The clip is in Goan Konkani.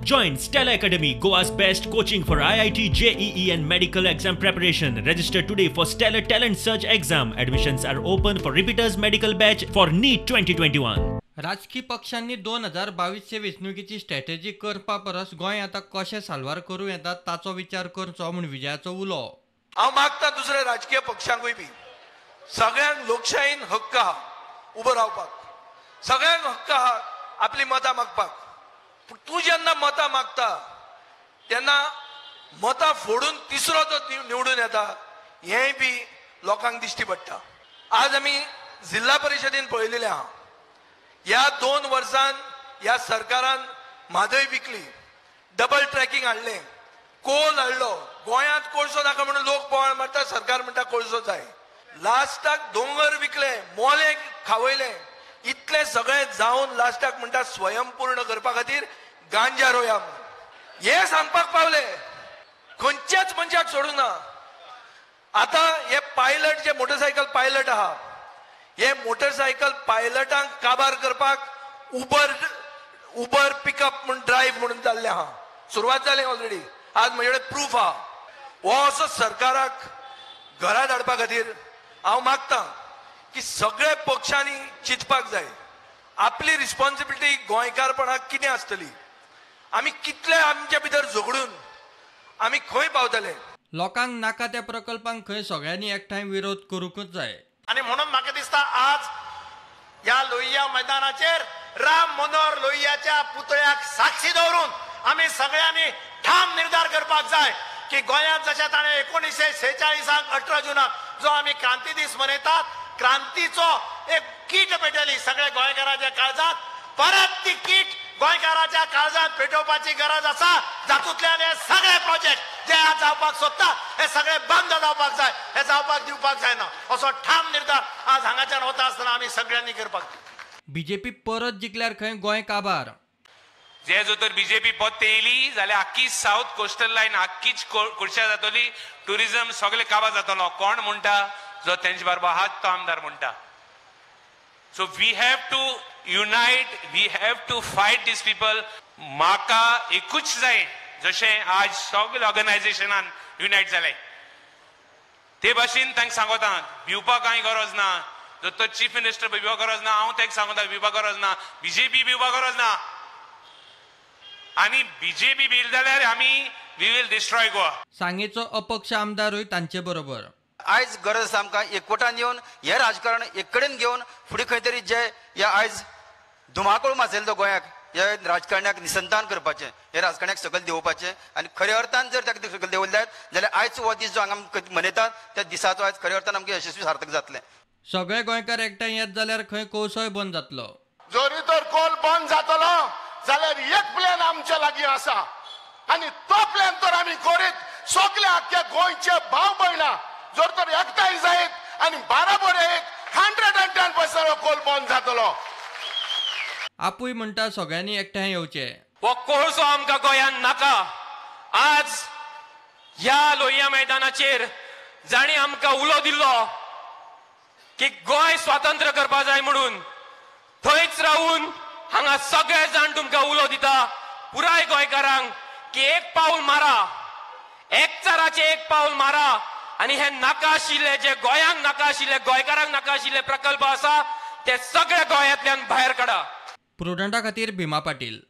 Join Stellar Academy, Goa's best coaching for IIT, JEE and medical exam preparation. Register today for Stellar Talent Search exam. Admissions are open for repeaters medical batch for NEET 2021. राजकी पक्षांनी 2022 वेंचणुकेची स्ट्रॅटेजी करपा परस गोंय आतां कशें साल्वार करूं येता ताचो विचार करचो म्हूण विजयाचो उलो. हांव मागता दुसऱ्या राजकीय पक्षांकूय बी सगळ्यांक लोकशाहीन हक्क आहा उबो रावपाक, सगळ्यांक हक्क आहा आपली मतां मागपाक. पूण तूं जेन्ना मतां मागता तेन्ना मतां फोडून तिसरो जो निवडून येता हेंय बी लोकांक दिश्टी पडटा. आज आमी जिल्हा परिशदेन पळयलेलें आहा, ह्या 2 वर्सान ह्या सरकारान म्हादय विकली, डबल ट्रॅकिंग हाडलें, कोल हाडलो. गोंयांत कोळसो नाका म्हणून लोक बोवाळ मारता, सरकार म्हणटा कोळसो जाय. लास्टाक दोंगर विकले, मोले खावयले, इतलें सगळें जावन लास्टाक म्हणटा स्वयंपूर्ण करपा खातीर गांजा रोया म्हणून. हें सांगपाक पावले, खंयच्याच मनशाक सोडूंक ना. आतां हे पायलट जे मोटरसायकल पायलट आहा, हे मोटरसायकल पायलटांक काबार करपाक उबर पिकअप म्हूण ड्रायव्ह म्हणून जाल्लें आहा. सुरवात जाली ऑलरेडी, आज म्हजे कडेन प्रूफ आहा. हो असो सरकाराक घरा धाडपा खातीर हांव मागता की सगळे पक्षांनी चिंतपाक जाय आपली रिस्पॉन्सिबिलिटी गोंयकारपणाक कितें आसतली, आमी कितले आमच्या भितर झगडून आमी खंय पावतले. लोकांक नाका त्या प्रकल्पांक खंय सगळ्यांनी एकठांय विरोध करूंकच जाय. आनी म्हणून म्हाका दिसता आज ह्या लोहिया मैदानाचेर राम मनोहर लोहियाच्या पुतळ्याक साक्षी दवरून आमी सगळ्यांनी ठाम निर्धार करपाक जाय की गोंयांत जशें ताणें 1946 18 जुनाक जो आमी क्रांती दीस मनयतात, क्रांतीचो एक कीट पेटयली सगळ्या गोंयकाराच्या काळजांत, परत ती कीट गोंयकाराच्या काळजांत पेटोवपाची गरज आसा. जातूंतल्यान हे सगळे प्रोजेक्ट जे आज जावपाक सोदता हे सगळे बंद जावपाक जाय, हे जावपाक दिवपाक जायना, असो ठाम निर्धार आज हांगाच्यान वता आसतना आमी सगळ्यांनी करपाक. बीजेपी परत जिखल्यार खंय गोंय काबार. जे जो तर बीजेपी पत्ते येयली जाल्यार आख्खी सावथ कोस्टल लायन आख्खीच कुडश्या जातली, टुरिझम सगळे काबार जातलो. कोण म्हणटा? जो तेंचे बरोबर आहात तो आमदार म्हणटा. So we have to unite, we have to fight these people. म्हाका एकूच जाय, जशें आज सगळे ऑर्गनायझेशनान युनायट जाले ते भाशेन तांकां सांगता भिवपाक कांय गरज ना. जो तो चीफ मिनिस्टर भिवपाक गरज ना, हांव तांकां सांगता भिवपाक गरज ना, बीजेपी भिवपाक गरज ना. आनी बीजेपी भिल जाल्यार आमी we will destroy Goa. सांगेचो अपक्ष आमदारूय तांचे बरोबर. आयज गरज आसा आमकां एकवटान येवन हें राजकारण एक कडेन घेवन फुडें खंय तरी जे ह्या आयज धुमाकूळ माजयलो तो गोंयाक, ह्या राजकारण्याक निसंतान करपाचें, ह्या राजकारण्याक सकयल देंवोवपाचें. आनी खऱ्या अर्थान जर ताका सकयल देंवले जायत जाल्यार आयज हो दीस जो हांगा मनयतात त्या दिसाचो आयज खऱ्या अर्थान आमकां यशस्वी सार्थक जातलें. सगळे गोंयकार एकठांय येत जाल्यार खंय कोळसोय बंद जातलो. जरी तर कोल बंद जातलो जाल्यार एक प्लॅन आमच्या लागीं आसा आनी तो प्लॅन तर आमी करीत सगळे आख्या गोंयचे भाव भयणां जर तर एकठांय जायत आनी बराबर येत 110% कोल बंद जातलो. आपूय म्हणटा सगळ्यांनी एकठांय येवचे. हो कोळसो आमकां गोंयांत नाका. आज ह्या लोहिया मैदानाचेर जांणी आमकां उलो दिल्लो की गोंय स्वातंत्र्य करपा जाय म्हणून, थंयच रावून हांगा सगळे जाण तुमकां उलो दिता पुराय गोंयकारांक की एक पावल मारा, एकचाराचें एक पावल मारा आनी हे नाका आशिल्ले जे गोंयांक नाका आशिल्ले, गोंयकारांक नाका आशिल्ले प्रकल्प आसा ते सगळे गोंयांतल्यान भायर काडा. प्रुडंटा खातीर भीमा पाटील.